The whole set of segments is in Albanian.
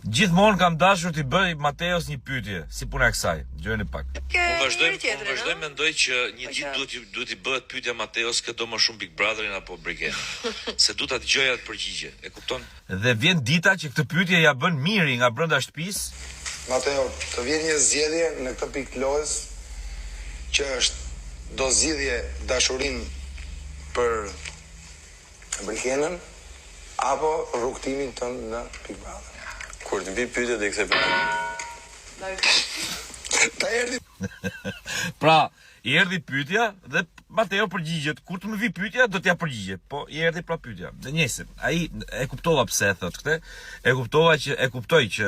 Gjithmonë kam dashur t'i bëj Mateos një pyetje, si puna e kësaj. Dëgjojeni pak. Unë vazhdoj, unë vazhdoj mendoj që një po ditë duhet t'i duhet t'i bëhet pyetja Mateos kë do më shumë Big Brotherin apo Brikenën. Se du ta dëgjoj atë përgjigje. E kupton? Dhe vjen dita që këtë pyetje ia bën Miri nga brenda shtëpisë. Mateo, të vjen një zgjedhje në këtë pikë të lojës që është do zgjidhje dashurinë për Brikenën apo rrugëtimin tënd në Big Brother. Kur të vijë pyetja do i kthej përgjigje. Ta erdhi. Pra, i erdhi pyetja dhe Mateo përgjigjet, kur të më vijë pyetja do t'ja përgjigje. Po i erdhi pra pyetja. Dhe nejse, ai e kuptova pse e thotë këtë. E kuptova që e kuptoj që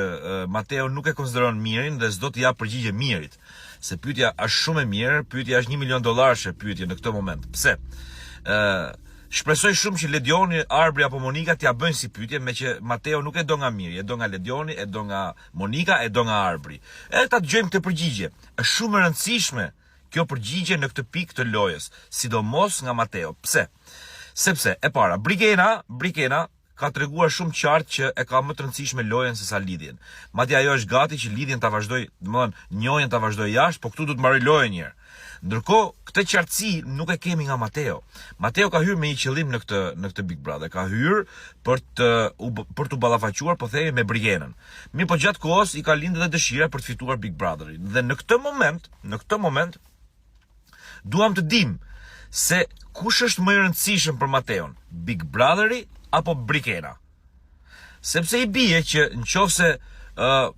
Mateo nuk e konsideron Mirin dhe s'do t'i japë përgjigje Mirit. Se pyetja është shumë e mirë, pyetja është 1 milion dollarëshe pyetje në këtë moment. Pse? Ë Shpresoj shumë që Ledioni, Arbri apo Monika t'ia bëjnë si pyetje, meqë Mateo nuk e do nga Miri, e do nga Ledioni, e do nga Monika, e do nga Arbri. Edhe ta dëgjojmë këtë përgjigje. Është shumë e rëndësishme kjo përgjigje në këtë pikë të lojës, sidomos nga Mateo. Pse? Sepse e para, Brikena, Brikena ka treguar shumë qartë që e ka më të rëndësishme lojën sesa lidhjen. Madje ajo është gati që lidhjen ta vazhdojë, domethënë njohjen ta vazhdojë jashtë, po këtu duhet të mbarojë lojën një herë. Ndërkohë, këtë qartësi nuk e kemi nga Mateo. Mateo ka hyrë me një qëllim në këtë në këtë Big Brother, ka hyrë për të u për t'u ballafaquar, po themi me Brikenën. Mirëpo gjatë kohës i ka lindur edhe dëshira për të fituar Big Brotherin. Dhe në këtë moment, në këtë moment Duam të dimë se kush është më i rëndësishëm për Mateon, Big Brotheri apo Brikena. Sepse i bie që në qoftë se uh,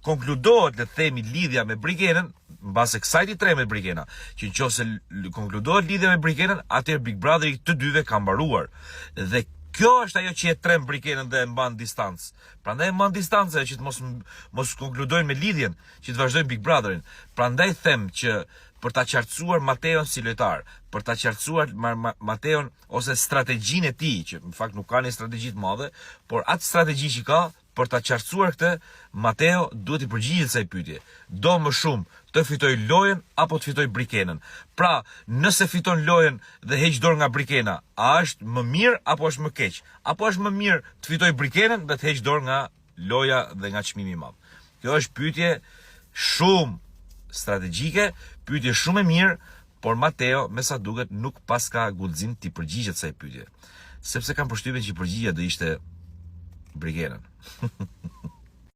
konkludohet le të themi lidhja me Brikenën, mbase kësaj t'i trembet Brikena, që në qoftë se konkludohet lidhja me Brikenën, atëherë Big Brotheri të dyve ka mbaruar. Dhe kjo është ajo që e tremb Brikenën dhe e mban distancë. Prandaj e mban distancë ajo që të mos mos konkludojnë me lidhjen, që të vazhdojnë Big Brotherin. Prandaj them që për ta qartësuar Mateon si lojtar, për ta qartësuar ma ma Mateon ose strategjinë e tij, që në fakt nuk ka një strategji të madhe, por atë strategji që ka, për ta qartësuar këtë, Mateo duhet t'i përgjigjet kësaj pyetje. Do më shumë të fitojë lojën apo të fitojë Brikenën? Pra, nëse fiton lojën dhe heq dorë nga Brikena, a është më mirë apo është më keq? Apo është më mirë të fitojë Brikenën dhe të heq dorë nga loja dhe nga çmimi i madh. Kjo është pyetje shumë strategjike, pyetje shumë e mirë, por Mateo me sa duket nuk paska guxim t'i përgjigjet kësaj pyetje, sepse kam përshtypjen që përgjigja do ishte Brikenën.